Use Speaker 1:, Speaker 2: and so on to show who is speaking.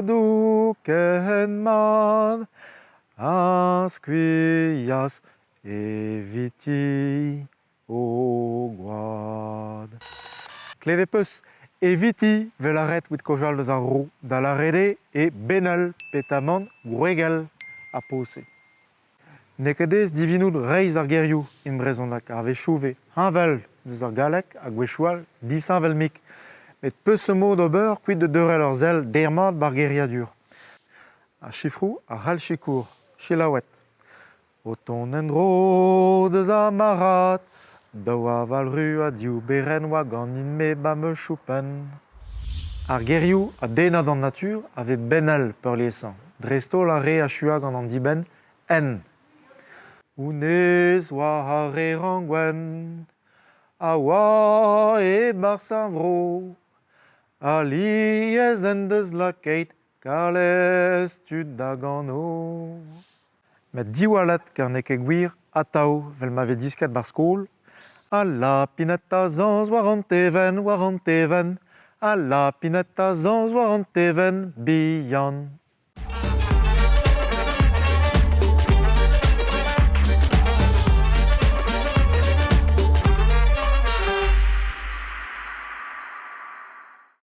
Speaker 1: Madoù ken mat a skuilhas eviti o gwad. Klevet 'peus eviti 'vel a ret 'vit kaozeal deus ar vro, da lâret eo e benel petamant gwregel ar paotr-se. N'eo ket aes divinout reizh ar gerioù en brezhoneg, a-wechoù 'vez heñvel deus ar galleg ha gwechoù all disheñvel-mik. Met peseurt mod ober kuit da deurel ur sell dermat 'ba'r geriadur? Ar sifroù a c'hall sikour. Selaouet. O tont en-dro deus ar marc'had, daou aval ru ha div berenn 'oa ganin-me 'ba ma choupenn. Ar gerioù a denna d'an natur a vez benel peurliesañ, dreist-holl ar re achua gant an dibenn en. Honnezh 'oa ar re Rangwenn a oa e-barzh ar vro. Alies en deus lakaet kalez tud da gano. Met diwallet kar n'eo ket gwir atav 'vel ma vez disket 'barzh skol. Al lapined a zañs war an tevenn, war an tevenn, Al lapined a zañs war an tevenn bihan.